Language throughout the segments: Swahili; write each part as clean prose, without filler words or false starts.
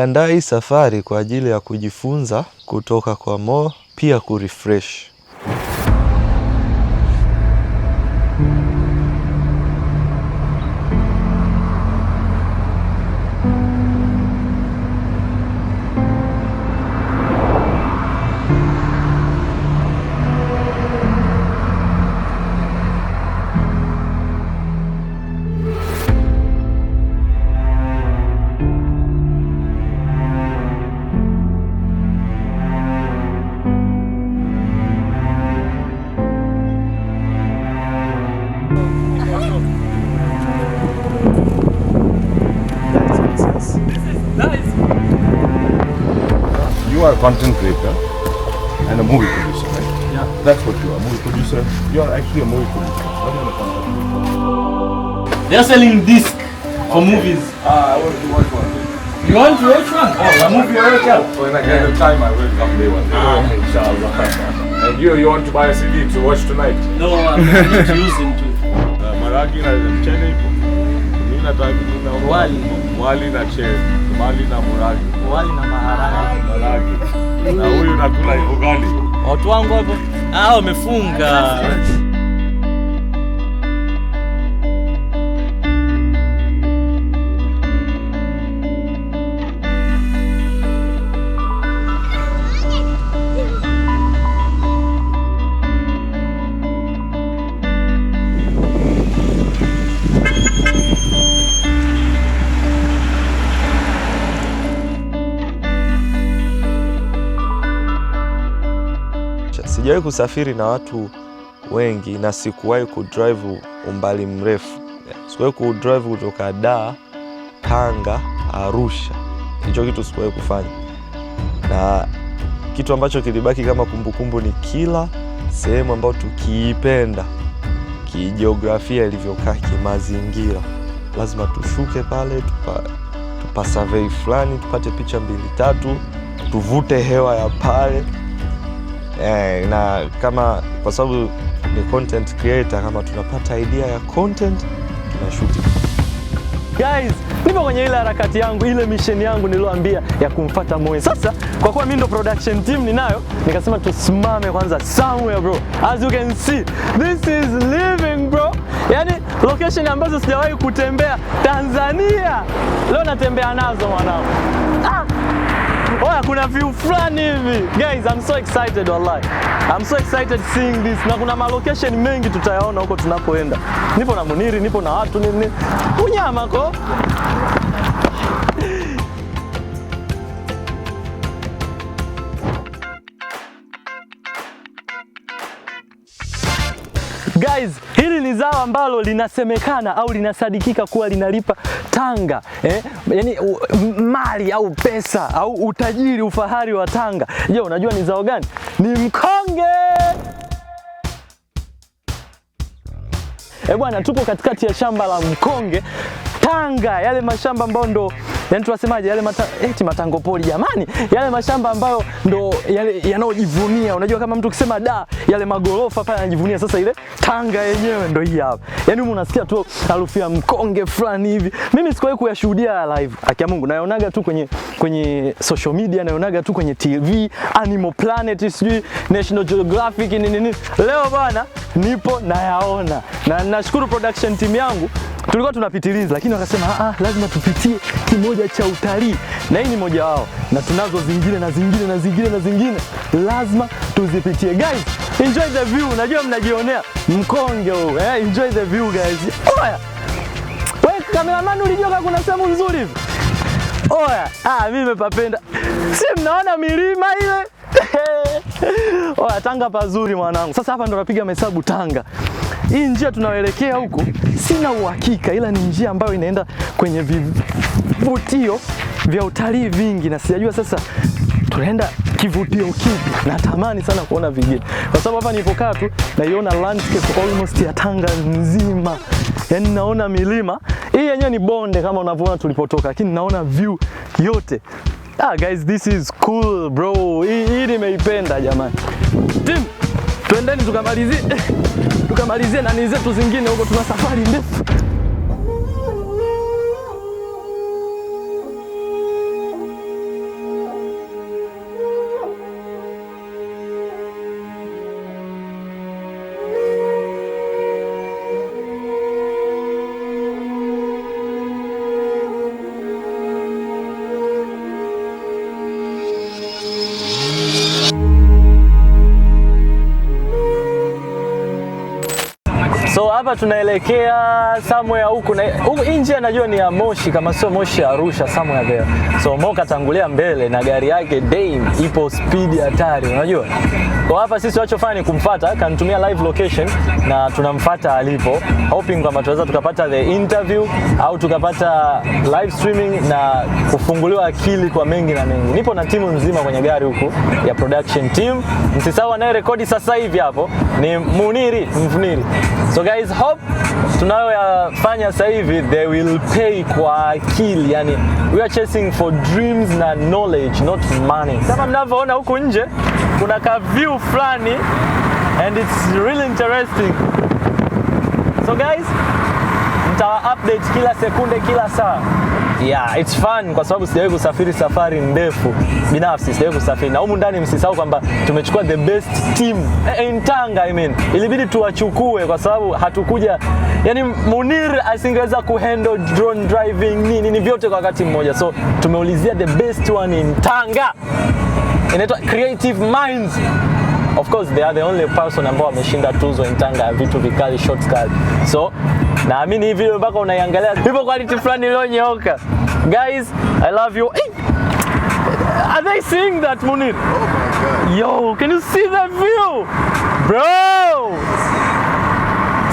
Niliandaa hii safari kwa ajili ya kujifunza kutoka kwa Mo, pia kurefresh. You are a content creator and a movie producer, right? Yeah. That's what you are, movie producer. You are actually a movie producer, not even a content creator. They're selling disc for movies. Ah, I want to watch one. You want to watch one? Oh, a movie watch out. When I get the time, I will come day one day. Ah. Inshallah. And you want to buy a CD to watch tonight? No, I'm not using to. Maragi na mchele ipo. Mimi nataka nina Wali. Wali na chele. Wali na muragi. Wali na maharage. Maragi. Na huyu nakula ugali. Watu wangu hapo. Ah, wamefunga. Sijawahi kusafiri na watu wengi na sikuwahi kudrive umbali mrefu. Sikuwahi kudrive kutoka Dar, Tanga, Arusha. Hicho kitu sikuwahi kufanya. Na kitu ambacho kilibaki kama kumbukumbu ni kila sehemu ambayo tukiipenda kijiografia ilivyokaa kimazingira, lazima tushuke pale, tupa survey fulani, tupate picha mbili tatu, tuvute hewa ya pale. Na kama kwa sababu ni content creator, kama tunapata idea ya content tunashoot. Guys, nipo kwenye ile harakati yangu, ile mission yangu niliyoambia ya kumfuata Moe. Sasa kwa kuwa mimi ndo production team ninayo, nikasema tusimame kwanza somewhere bro. As you can see, this is living bro. Yani location ambazo sijawahi kutembea Tanzania, leo natembea nazo mwanangu. Ah! Oya, kuna view fulani hivi. Guys, I'm so excited wallahi. I'm so excited seeing this. Na kuna malocation mengi tutayaona huko tunakoenda. Nipo na Muniri, nipo na watu nini. Unyama ko. Guys, hili ni zao ambalo linasemekana au linasadikika kuwa linalipa Tanga, yani mali au pesa au utajiri, ufahari wa Tanga. Je, unajua ni zao gani? Ni mkonge. Bwana, tupo katikati ya shamba la mkonge Tanga, yale mashamba ambayo ndo yani tunasemaje yale eti matango pori jamani, yale mashamba ambayo ndo yale yanayojivunia. Unajua kama mtu ukisema da, yale magorofa pale yanajivunia. Sasa ile Tanga yenyewe ndo hii hapa. Yaani humu unasikia tu harufu ya mkonge fulani hivi. Mimi sikuwahi kuyashuhudia live. Haki ya Mungu, naionaga tu kwenye social media, naionaga tu kwenye TV, Animal Planet, sijui National Geographic nini nini. Leo bwana nipo nayaona. Na nashukuru production team yangu. Tulikuwa tunapitiliza lakini wakasema lazima tupitie kimoja cha utalii, na hii ni moja wao, na tunazo zingine na zingine na zingine na zingine, lazima tuzipitie. Guys, enjoy the view. Najua mnajionea mkonge huu, enjoy the view guys. Oya wewe cameraman, ulijua kama kuna sehemu nzuri hivi? Oya, mimi nimepapenda. Si mnaona milima ile? Oya, Tanga pazuri mwanangu. Sasa hapa ndo napiga mahesabu Tanga. Hii njia tunayoelekea huku sina uhakika, ila ni njia ambayo inaenda kwenye vivutio vya utalii vingi, na sijajua sasa tunaenda kivutio kipi. Natamani sana kuona vingine, kwa sababu hapa nilipokaa tu naiona landscape almost ya Tanga nzima. Yaani naona milima hii yenyewe ni bonde kama unavyoona tulipotoka, lakini naona view yote. Guys, this is cool bro. Hii nimeipenda jamani. Team, twendeni tukamalizie. Tukamalizie nani zetu zingine huko, tuna safari ndefu. hapa tunaelekea somewhere huku na huku nje, najua ni ya Moshi, kama sio Moshi ya Arusha, somewhere there. So Mo katangulia mbele na gari yake Dame ipo speed hatari, unajua. Kwa hapa sisi tunachofanya ni kumfuata, kanitumia live location na tunamfuata alipo, hoping kwamba tunaweza tukapata the interview au tukapata live streaming na kufunguliwa akili kwa mengi na mengi. Nipo na timu nzima kwenye gari huku ya production team. Msisahau anayerekodi sasa hivi hapo ni Muniri Mfuniri. So guys, hope tunayoyafanya sasa hivi they will pay kwa akili. Yani we are chasing for dreams na knowledge, not money. Kama mnavyoona huku nje kuna ka view fulani and it's really interesting. So guys, nitawa update kila sekunde, kila saa. Yeah, it's fun kwa sababu sijawahi kusafiri safari ndefu binafsi, sijawahi kusafiri na humu ndani. Msisahau kwamba tumechukua the best team in Tanga, I mean, ilibidi tuwachukue kwa sababu hatukuja, yani Munir asingeweza kuhandle drone driving nini nini vyote kwa wakati mmoja, so tumeulizia the best one in Tanga, inaitwa Creative Minds. Of course they are the only person ambao wameshinda tuzo in Tanga ya vitu vikali, shots kali. So naamini hii video mpaka unaiangalia ipo quality fulani iliyonyooka. Guys, I love you. Hey, are they seeing that, Munir? Oh my God. Yo, can you see the view? Bro!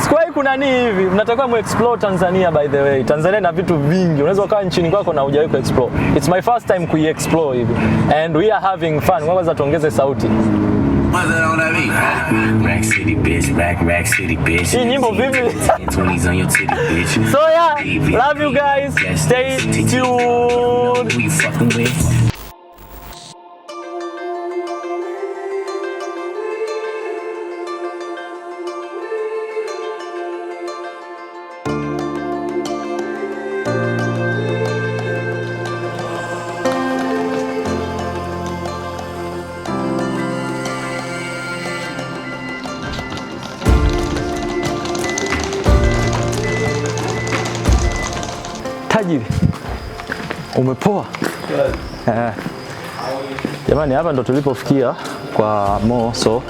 Sikuwahi kuna nini hivi. Mnatakiwa mu explore Tanzania by the way. Tanzania ina vitu vingi. Unaweza ukawa nchini kwako na hujawahi ku explore. It's my first time kui explore hivi. And we are having fun. Kwanza tuongeze sauti. Rack City, bitch. Rack, Rack City, bitch. Hii nyimbo vipi? 20s on your titty, bitch. So yeah, love you guys. Stay tuned. Who you fucking with? Tajiri, umepoa? Eh. Jamani, hapa ndo tulipofikia kwa Mo, so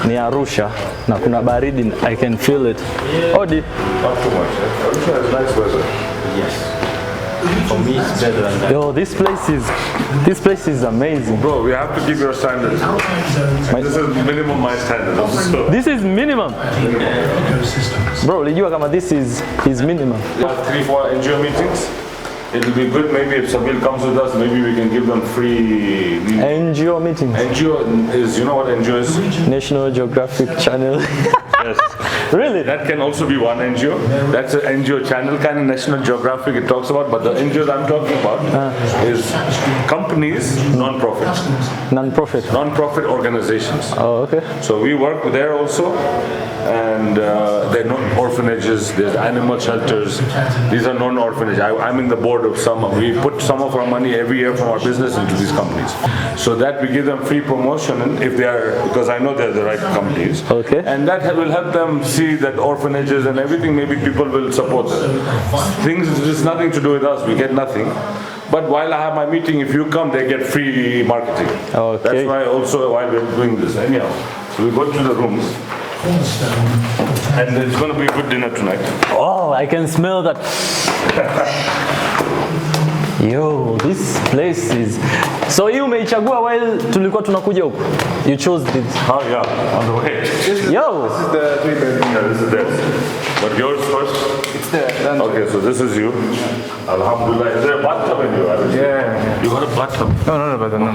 ni Arusha na kuna baridi, I can feel it. Odi. Not too much. Eh? Arusha has nice weather. For me it's better than that. Yo, this place is amazing. Bro, we have to keep your standards. This is minimum my standards. Also. This is minimum. Bro, ulijua kama this is his minimum. We have 3-4 NGO meetings. It'll be good maybe if Sabil comes with us, maybe we can give them free. NGO meetings. NGO is, you know what NGO is? National Geographic Channel. Yes. Really? That can also be one NGO. That's an NGO channel, kind of National Geographic it talks about. But the NGOs I'm talking about is companies, non-profit. Non-profit. Non-profit organizations. Oh, okay. So we work there also, and there are non orphanages, there's animal shelters. These are non-orphanage. I'm in the board of some. We put some of our money every year from our business into these companies, so that we give them free promotion and if they are, because I know they're the right companies. Okay. And that will help them see that orphanages and everything, maybe people will support them. Things, it's nothing to do with us, we get nothing. But while I have my meeting, if you come, they get free marketing. Okay. That's why also why we're doing this. Anyhow, so we go to the rooms. And there's going to be a good dinner tonight. Oh, I can smell that. Yo, this place is... So hii umeichagua while tulikuwa tunakuja huku? You chose this. Oh yeah, on the way. Yo! This is the 3 bedroom. Yeah, this is theirs. But yours first? It's the dungeon. Okay, so this is you. Alhamdulillah. Is there a bathtub in you? Yeah. You got a bathtub. No, but no.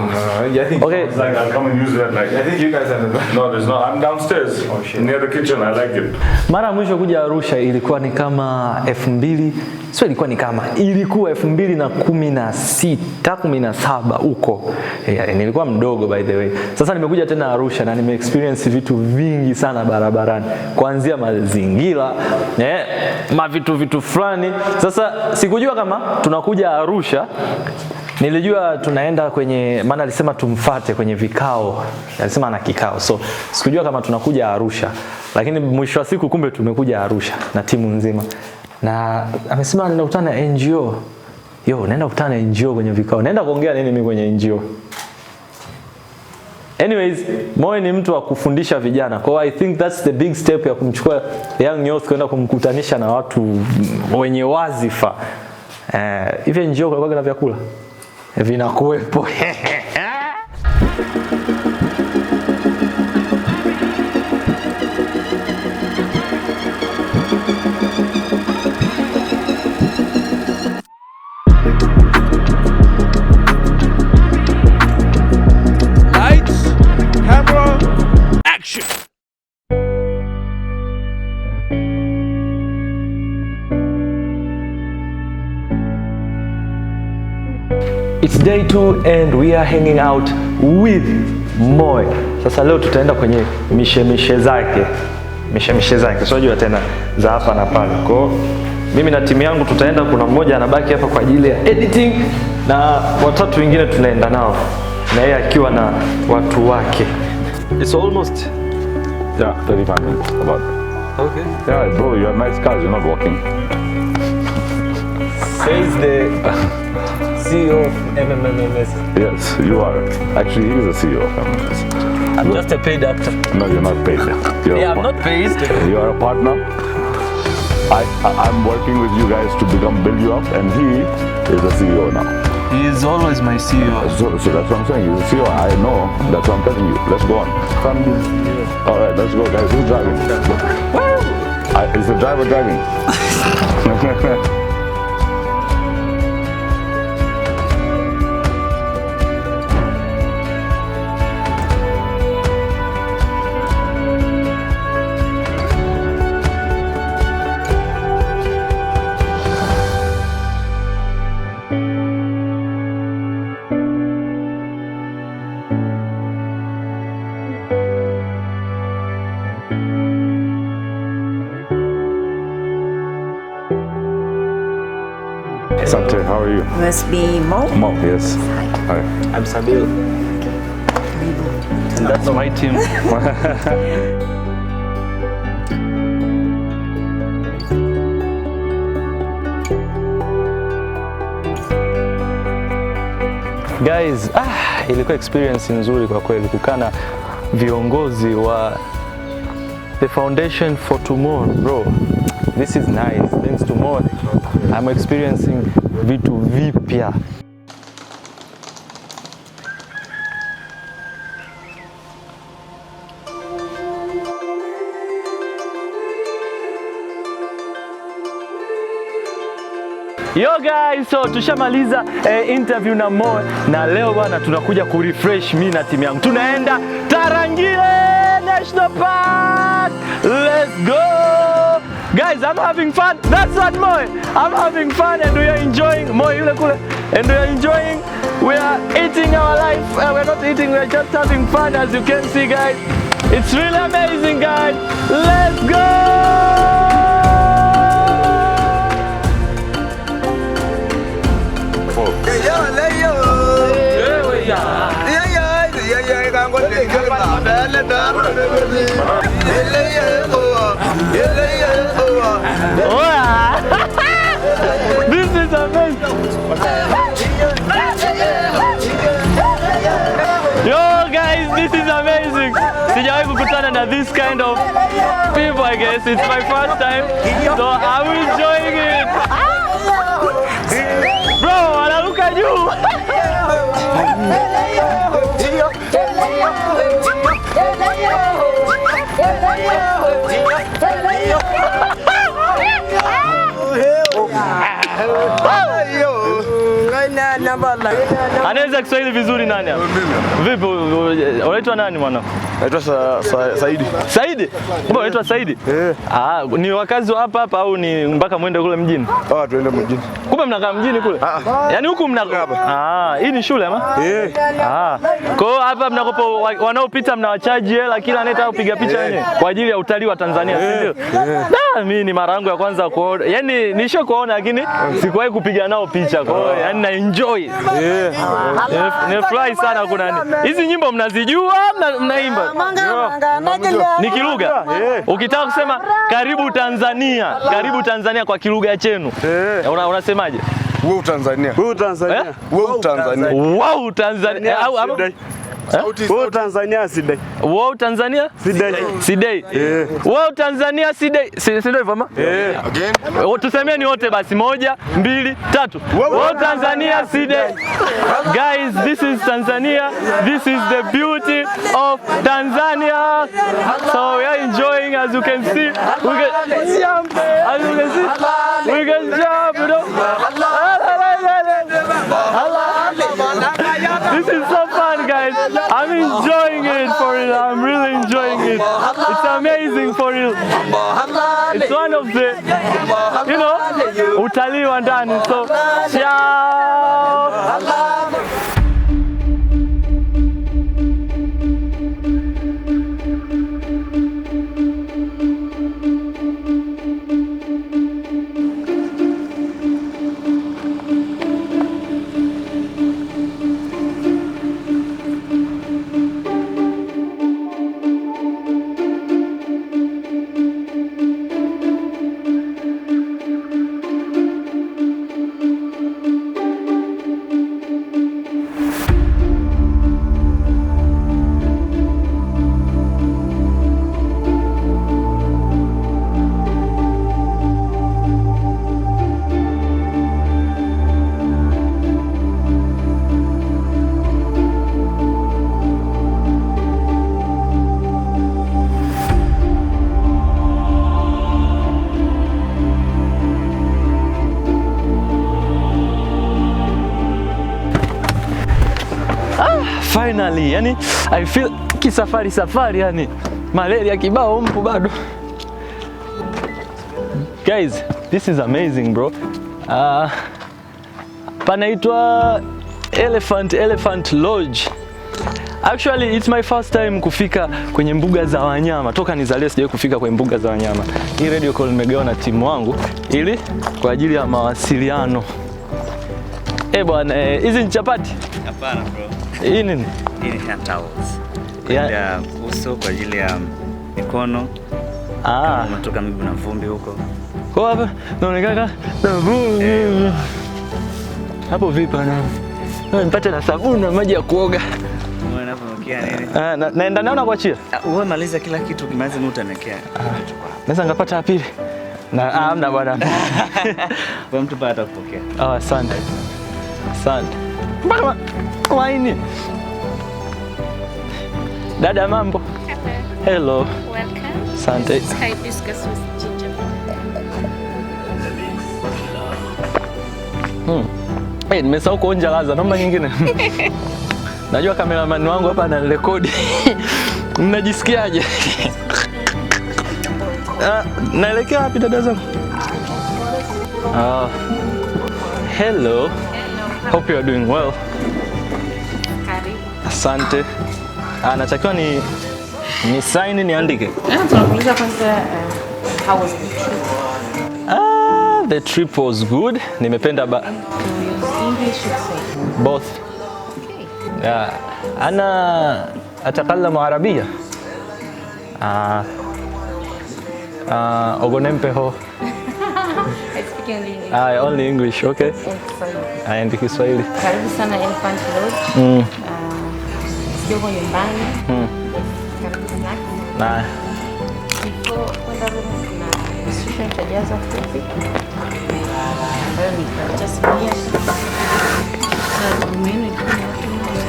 Yeah, I think. Okay. It's like I'll come and use it at night. I think you guys have the bathtub. No, there's no. I'm downstairs. Oh, shit. Near the kitchen. I like it. Mara ya mwisho kuja Arusha ilikuwa ni kama 2000, sio ilikuwa ni kama, ilikuwa 2016, 17 huko. Yeah, nilikuwa mdogo by the way. Sasa nimekuja tena Arusha na nime experience vitu vingi sana barabarani. Kuanzia mazingira, mavitu vitu fulani. Sasa sikujua kama tunakuja Arusha. Nilijua tunaenda kwenye, maana alisema tumfate kwenye vikao. Alisema ana kikao. So sikujua kama tunakuja Arusha. Lakini mwisho wa siku kumbe tumekuja Arusha na timu nzima. Na amesema naenda kukutana na NGO. Yo, naenda kukutana na NGO kwenye vikao. Naenda kuongea nini mimi kwenye NGO? Anyways, Moi ni mtu wa kufundisha vijana. Kwa hiyo I think that's the big step ya kumchukua young youth kwenda kumkutanisha na watu wenye wazifa. Hivi NGO kulikuwa na vyakula vinakuwepo. Lights, camera, action. It's day 2 and we are hanging out with Moi. Sasa leo tutaenda kwenye mishemishe zake. Mishemishe zake, sio jua tena za hapa na pale. Kwa hiyo mimi na timu yangu tutaenda, kuna mmoja anabaki hapa kwa ajili ya editing na watatu wengine tunaenda nao, na yeye akiwa na watu wake. It's almost Yeah, 35 minutes about. Okay. Yeah, bro, you have nice cars. You're not walking. Says the CEO of MMMS. Yes, you are. Actually, he is the CEO of MMS. I'm just a paid actor. No, you're not paid. You're Yeah, I'm not paid. You are a partner. I'm working with you guys to build you up, and he is the CEO now. He is always my CEO. So that's what I'm saying. He's the CEO. I know. That's what I'm telling you. Let's go on. All right, let's go, guys. Who's driving? Is the driver driving? Asante, how are you? Must be Mo. Mo, yes. Hi. I'm Sabil. And that's my team. Guys, ilikuwa experience nzuri kwa kweli kukaa na viongozi wa the Foundation for Tomorrow, bro. This is nice. Thanks to Mo, I'm experiencing vitu vipya. Yo guys, so tushamaliza interview na Mo, na leo bwana tunakuja kurefresh mimi na timu yangu. Tunaenda Tarangire National Park. Let's go. Guys, I'm having fun. That's what Mo. I'm having fun and we are enjoying. Mo yule kule. And we are enjoying. We are eating our life. We're not eating, we are just having fun, as you can see, guys. It's really amazing, guys. Let's go. This is amazing. Yo guys, this is amazing. Sijawahi kukutana na this kind of people, I guess. It's my first time, so I'm enjoying it. Bro, wanaruka juu. Anaweza Kiswahili vizuri nani hapa? Vipi, unaitwa nani mwana? Naitwa Saidi. Saidi? Mbona unaitwa Saidi? Eh. Ah, ni wakazi wa hapa hapa au ni mpaka muende kule mjini? Ah, tuende mjini. Kumbe mnakaa mjini kule? Yaani huku mna Ah, hii ni shule ama? Eh. Ah. Kwa hiyo hapa mnakopo wanaopita mnawachaji hela kila anayetaka kupiga picha wenyewe kwa ajili ya utalii wa Tanzania, si ndio? Da, mimi ni mara yangu ya kwanza kuona. Yaani nisho kuona lakini sikuwahi kupiga nao picha. Kwa hiyo yaani na enjoy. Nimefurahi sana kuna nini. Hizi nyimbo mnazijua, mnaimba? Ni Kilugha. Ukitaka kusema karibu Tanzania, karibu Tanzania kwa Kilugha chenu. Unasemaje? Wewe Tanzania. Wewe Tanzania. Wewe Tanzania. Wow Tanzania. Au Wewe Tanzania sidai. Wow Tanzania? Sidai. Sidai. Wow Tanzania sidai. Si ndio hivyo ama? Again. Tusemeni wote basi, 1 2 3. Wow Tanzania sidai. Guys, this is Tanzania. This is the beauty of Tanzania. So we are enjoying, as you can see. We can jump. As you can see, we can jump, you know. This is so fun, guys. I'm enjoying it for real. I'm really enjoying it. It's amazing for real. It's one of the, you know, utalii wa ndani. So, ciao. Finally, yani I feel kisafari safari, yani malaria kibao mpo bado. Guys, this is amazing bro. Panaitwa Elephant Lodge. Actually, it's my first time kufika kwenye mbuga za wanyama. Toka nizaliwe sijawahi kufika kwenye mbuga za wanyama. Hii radio call nimegawa na timu wangu ili kwa ajili ya mawasiliano. Eh bwana, hizi ni chapati? Hapana bro. Hii nini? Hii ni hand towels. Kwa ajili ya uso, kwa ajili ya mikono. Kama unatoka miguu na vumbi huko. Kwa hapa naonekana na vumbi. Hapo vipi na? Nipate na sabuni na maji ya kuoga. Unaona hapo unakia nini? Naenda naona kuachia. Wewe maliza kila kitu, ukimaliza mimi utanekea. Naweza ngapata pili. Na hamna bwana. Kwa mtu baada atakupokea. Asante. Asante. Mpaka waini. Dada mambo. Hello. Welcome. Asante. This is hibiscus with ginger. Hey, nimesahau kuonja ladha, naomba nyingine. Najua cameraman wangu hapa anarekodi. Mnajisikiaje? Naelekea wapi dada zangu? Hello. Hope you are doing well. Karibu. Asante. Natakiwa ni sign niandike. Tunakuuliza kwanza, how was the trip? The trip was good. Nimependa ba English or Swahili? Both. Okay. Yeah. أنا أتكلم عربية. Ogonempeho. I speak only English. Only English, okay. And Kiswahili. And Kiswahili. Karibu sana Elephant Lodge. Sio kwa nyumbani. Yes, karibu snacks. Na. Before kwenda room kuna registration utajaza fupi ambayo ni karatasi moja. Sasa room yenu ilikuwa ni watu wangapi?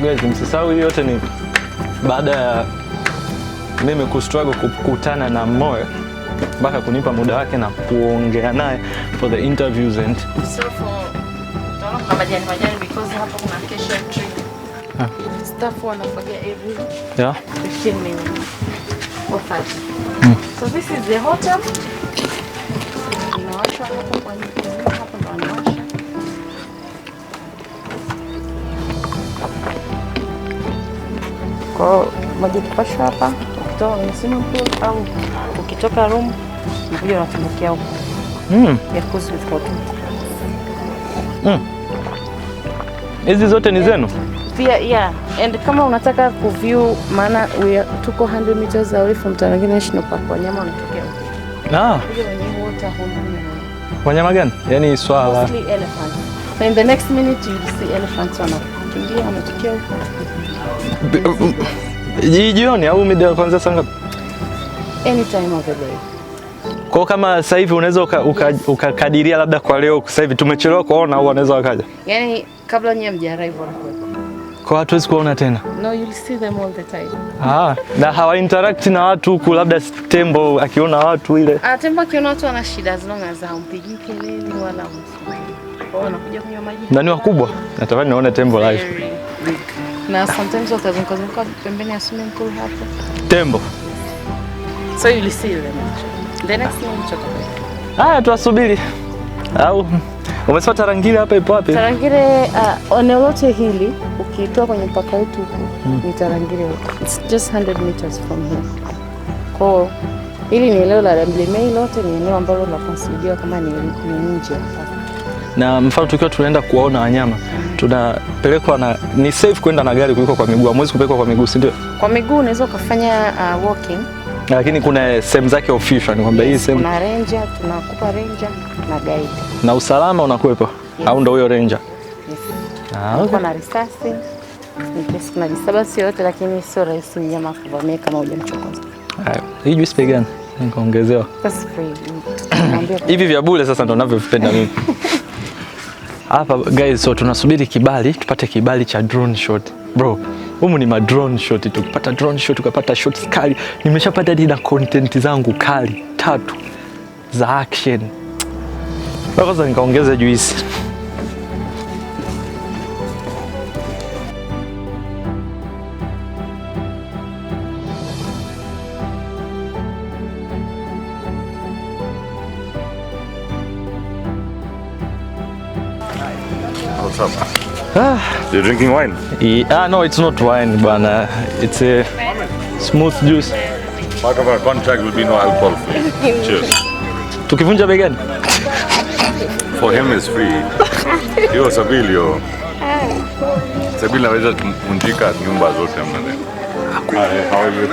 Guys, msisahau hii yote ni baada ya mimi kustruggle kukutana na Moyo mpaka kunipa muda wake na kuongea naye for the interviews and so for utaona kuna majani majani because hapo kuna acacia tree. Staff wanafagia every 15 minutes or 30. So this is the hotel. Inawashwa hapo kwa nyumba, hapo ndo wanawasha. Kwa maji kupashwa hapa, ukitoka kwenye swimming pool au ukitoka room unakuja unatumbukia huko. Jacuzzi with hot. Hizi zote ni zenu? Pia yeah, and kama unataka kuview maana tuko 100 meters away from Tarangire National Park, wanyama wanatokea huko. Ah. Kuja kwenye water hole humu. Wanyama gani? Yaani swala. Mostly elephants. So in the next minute you'll see elephants wanakimbia wanatokea huko. Jioni au mida kuanzia saa ngapi? Any time of the day. Kwa kama sasa hivi unaweza ukakadiria labda kwa leo sasa hivi tumechelewa kuona au wanaweza wakaja. Yaani kabla nyie mja arrive wanakuwepo. Kwa hatuwezi kuona tena. No, you'll see them all the time. Ah, na hawa interact na watu huku, labda tembo akiona watu ile. Ah, tembo akiona watu ana shida as long as hampigii kelele wala humsumbui. Kwa hiyo wanakuja kunywa maji. Na ni wakubwa. Natamani nione tembo live. Very big. Na sometimes watazunguka zunguka pembeni ya swimming pool hapo. Tembo. So you'll see them actually. The next minute watakuwepo. Haya, tuwasubiri. Au umesema Tarangire hapa ipo wapi? Tarangire, eneo lote hili ukitoa kwenye mpaka wetu huku ni Tarangire huku. It's just 100 meters from here. Kwa hili ni eneo la WMA lote ni eneo ambalo linakonsidiwa kama ni nje ya mpaka. Na mfano tukiwa tunaenda kuwaona wanyama, tunapelekwa na ni safe kwenda na gari kuliko kwa miguu. Hamwezi kupelekwa kwa miguu, si ndio? Kwa miguu unaweza ukafanya walking. Lakini kuna sehemu zake official ni kwamba hii sehemu Kuna ranger, tunakupa ranger na guide. na usalama unakuwepo. Yes. Au ndio huyo ranger? Yes. Ah, okay. Kuna risasi. In case kuna disturbance yoyote, lakini sio rahisi mnyama kuvamia kama hujamchokoza. Haya, hii juice bei gani? Nikaongezewa. That's free. Tutamwambia Hivi vya bure sasa ndo navyovipenda mimi. Hapa guys, so tunasubiri kibali, tupate kibali cha drone shot. Bro, humu ni ma drone shot. Tukipata drone shot, tukapata shots kali. Nimeshapata hadi na content zangu kali 3 za action. Kwanza nikaongeza juice. What's up? You're drinking wine? No, it's not wine, bwana. It's a smooth juice. Part of our contract will be no alcohol free. Cheers. Tukivunja bei gani? For him is free. Yo, Sabil, yo. Sabil anaweza kuvunjika nyumba zote mna. Hi, how are you?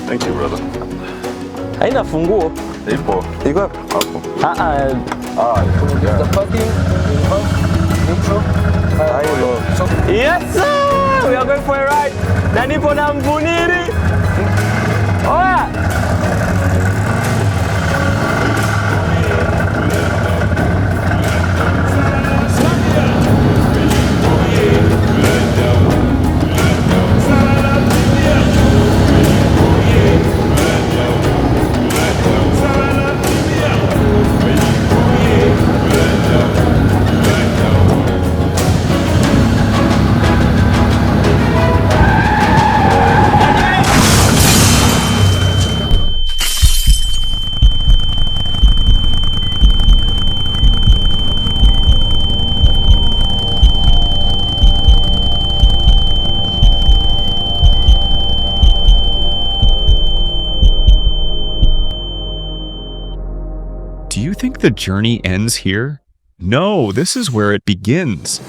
Thank you, brother. Haina funguo. Ipo. Iko wapi? Hapo. Yeah. The parking neutral. Yes, sir! We are going for a ride. Na nipo na Mvuniri. Oya. think the journey ends here? No, this is where it begins.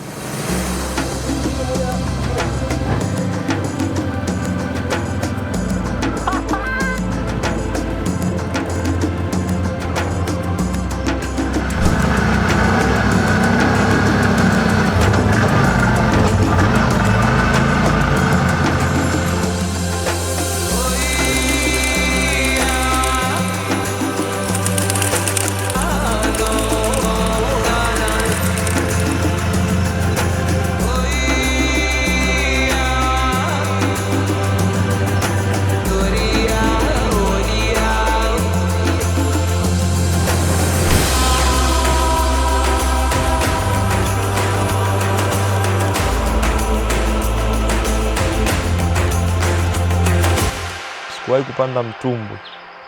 Sikuwahi kupanda mtumbwi,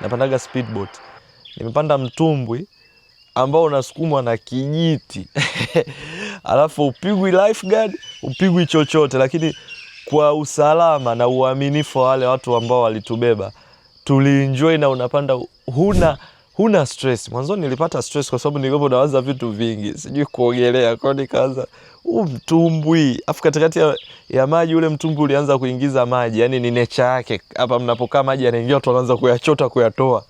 napandaga speedboat. Nimepanda mtumbwi ambao unasukumwa na kijiti alafu upigwi lifeguard, upigwi chochote, lakini kwa usalama na uaminifu wa wale watu ambao walitubeba tulienjoy, na unapanda huna stress. Mwanzoni nilipata stress kwa sababu nilikuwa nawaza vitu vingi, sijui kuogelea, kwa hiyo nikaanza huu mtumbwi, afu katikati ya maji ule mtumbwi ulianza kuingiza maji, yani ni nature yake. Hapa mnapokaa maji yanaingia, watu wanaanza kuyachota kuyatoa.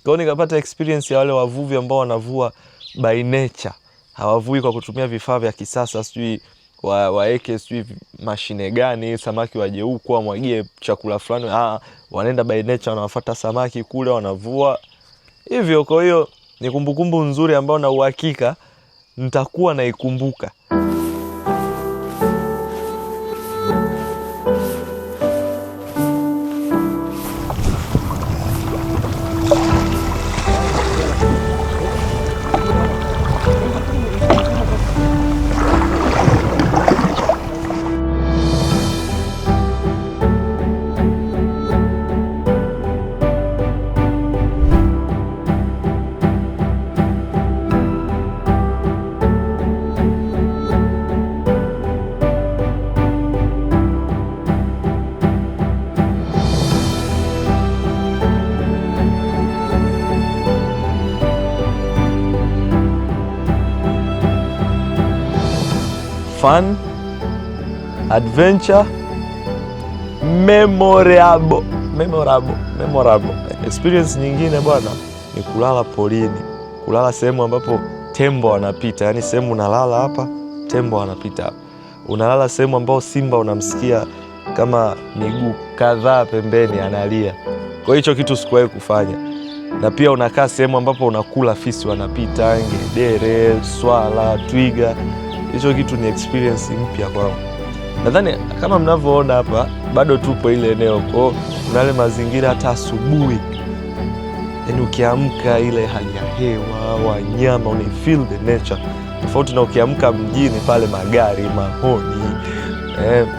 Kwa hiyo nikapata experience ya wale wavuvi ambao wanavua by nature, hawavui kwa kutumia vifaa vya kisasa, sijui waeke sijui mashine gani, samaki waje huku wamwagie chakula fulani. Wanaenda by nature, wanawafuata samaki kule, wanavua hivyo. Kwa hiyo ni kumbukumbu nzuri ambayo na uhakika nitakuwa naikumbuka. Fun, adventure, memorable. Experience nyingine bwana ni kulala porini, kulala sehemu ambapo tembo wanapita. Yani sehemu unalala hapa, tembo wanapita hapa. Unalala sehemu ambapo simba unamsikia kama miguu kadhaa pembeni analia. Kwa hicho kitu sikuwahi kufanya. Na pia unakaa sehemu ambapo unakula fisi wanapita, ngedere, swala, twiga. Hicho kitu ni experience mpya kwangu. Nadhani kama mnavyoona hapa bado tupo ile eneo. Kwa hiyo kuna yale mazingira hata asubuhi, yani ukiamka ile hali ya hewa, wanyama, una feel the nature. Tofauti na ukiamka mjini pale magari, mahoni,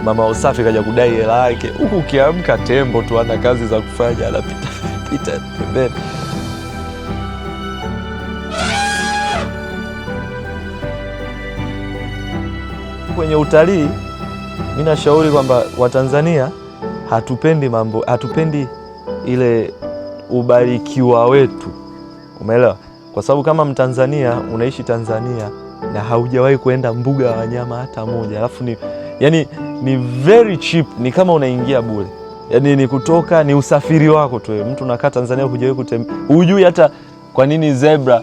mama usafi kaja kudai hela yake. Huku ukiamka tembo tu ana kazi za kufanya, anapita pita pembeni. Kwenye utalii mimi nashauri kwamba Watanzania hatupendi mambo, hatupendi ile ubarikiwa wetu. Umeelewa? Kwa sababu kama Mtanzania unaishi Tanzania na haujawahi kuenda mbuga ya wanyama hata moja, alafu ni yani ni very cheap, ni kama unaingia bure. Yani ni kutoka, ni usafiri wako tu. Mtu unakaa Tanzania hujawahi kutembea, hujui hata kwa nini zebra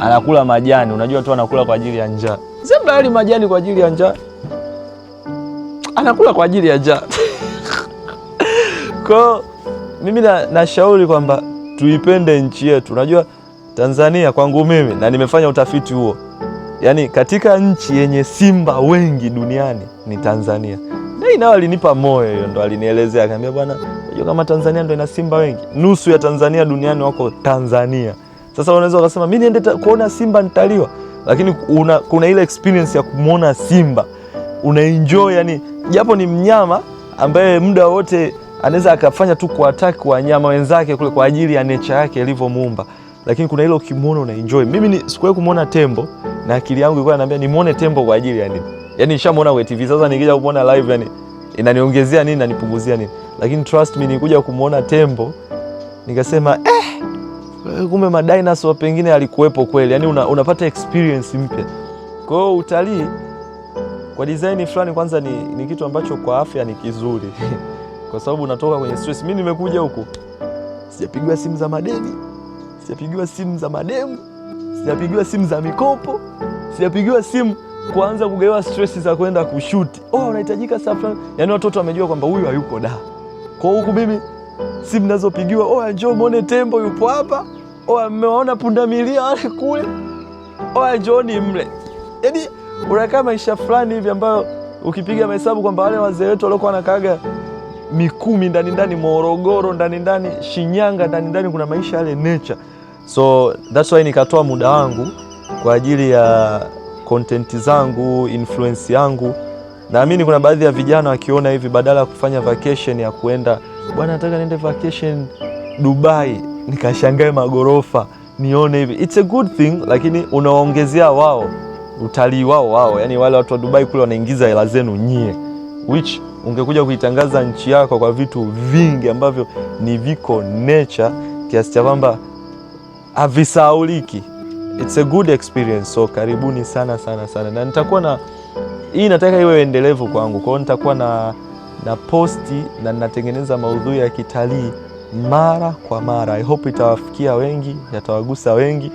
anakula majani, unajua tu anakula kwa ajili ya njaa. Zebra hali majani kwa ajili ya njaa, anakula kwa ajili ya njaa. Kwa mimi nashauri kwamba tuipende nchi yetu. Unajua Tanzania kwangu mimi, na nimefanya utafiti huo, yani katika nchi yenye simba wengi duniani ni Tanzania. Na inao alinipa moyo hiyo, ndo alinielezea akaniambia, bwana unajua kama Tanzania ndo ina simba wengi, nusu ya Tanzania duniani wako Tanzania. Sasa unaweza ukasema mimi niende kuona simba nitaliwa, lakini kuna ile experience ya kumuona simba unaenjoy, yani japo ni mnyama ambaye muda wote anaweza akafanya tu kuattack wanyama wenzake kule kwa ajili ya nature yake ilivyomuumba, lakini kuna ile ukimuona unaenjoy. Mimi sikuwahi kumuona tembo na akili yangu ilikuwa inaniambia nimuone tembo kwa ajili ya nini? Yani nishamuona kwa TV, sasa nikija kumuona live yani inaniongezea nini na nipunguzia nini? Lakini trust me, nilikuja kumuona tembo nikasema Kumbe madinosaur pengine alikuwepo kweli. Yani unapata experience mpya. Kwa hiyo utalii kwa design fulani kwanza ni kitu ambacho kwa afya ni kizuri kwa sababu unatoka kwenye stress. Mimi nimekuja huku sijapigiwa simu za madeni, sijapigiwa simu za mademu, sijapigiwa simu za mikopo, sijapigiwa simu kuanza kugawa stress za kwenda kushoot. Oh, unahitajika saa fulani. Yaani watoto wamejua kwamba huyu hayuko da. Kwa huku mimi simu nazopigiwa, oh, njoo muone tembo yupo hapa. Oh, mmewaona pundamilia wale kule. Oh, njooni mle. Yaani unakaa maisha fulani hivi ambayo ukipiga mahesabu kwamba wale wazee wetu waliokuwa wanakaaga Mikumi ndani ndani, Morogoro ndani ndani, Shinyanga ndani ndani, kuna maisha yale nature. So that's why nikatoa muda wangu kwa ajili ya content zangu, influence yangu. Naamini kuna baadhi ya vijana wakiona hivi, badala ya kufanya vacation ya kuenda, bwana, nataka niende vacation Dubai nikashangae magorofa nione hivi, it's a good thing, lakini unawaongezea wao utalii wao wao, yani wale watu wa Dubai kule wanaingiza hela zenu nyie, which ungekuja kuitangaza nchi yako kwa vitu vingi ambavyo ni viko nature kiasi cha kwamba havisahauliki. It's a good experience, so karibuni sana sana sana, na nitakuwa na hii, nataka iwe endelevu kwangu. Kwa hiyo nitakuwa na posti na ninatengeneza maudhui ya kitalii mara kwa mara. I hope itawafikia wengi, yatawagusa wengi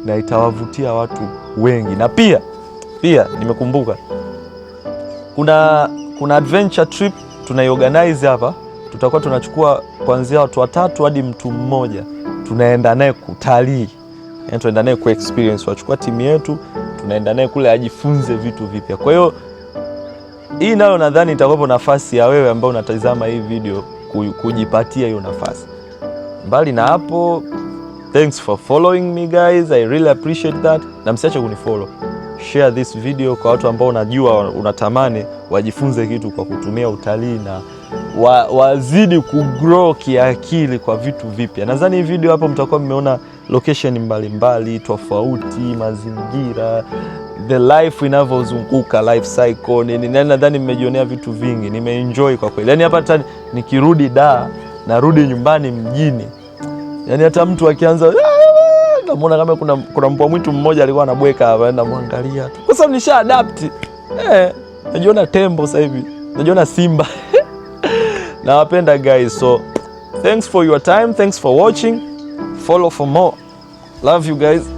na itawavutia watu wengi. Na pia nimekumbuka kuna adventure trip tunaiorganize hapa. Tutakuwa tunachukua kuanzia watu watatu hadi mtu mmoja, tunaenda naye kutalii, yani tunaenda naye ku experience, wachukua timu yetu, tunaenda naye kule ajifunze vitu vipya. Kwa hiyo hii nayo nadhani itakuwa nafasi ya wewe ambao unatazama hii video kujipatia hiyo nafasi. Mbali na hapo, thanks for following me guys, I really appreciate that, na msiache kunifollow. Share this video kwa watu ambao unajua unatamani wajifunze kitu kwa kutumia utalii na wazidi kugrow kiakili kwa vitu vipya. Nadhani hii video hapo mtakuwa mmeona location mbalimbali tofauti, mazingira, the life inavyozunguka, life cycle nini. Nadhani mmejionea vitu vingi, nimeenjoy kwa kweli. Yani hapa hata nikirudi da narudi nyumbani mjini, yani hata mtu akianza namuona kama kuna mbwa mwitu mmoja alikuwa anabweka hapa, namwangalia tu kwa sababu nisha adapt. Najiona tembo sasa hivi, najiona simba. Nawapenda guys, so thanks for your time, thanks for watching, follow for more. Love you guys.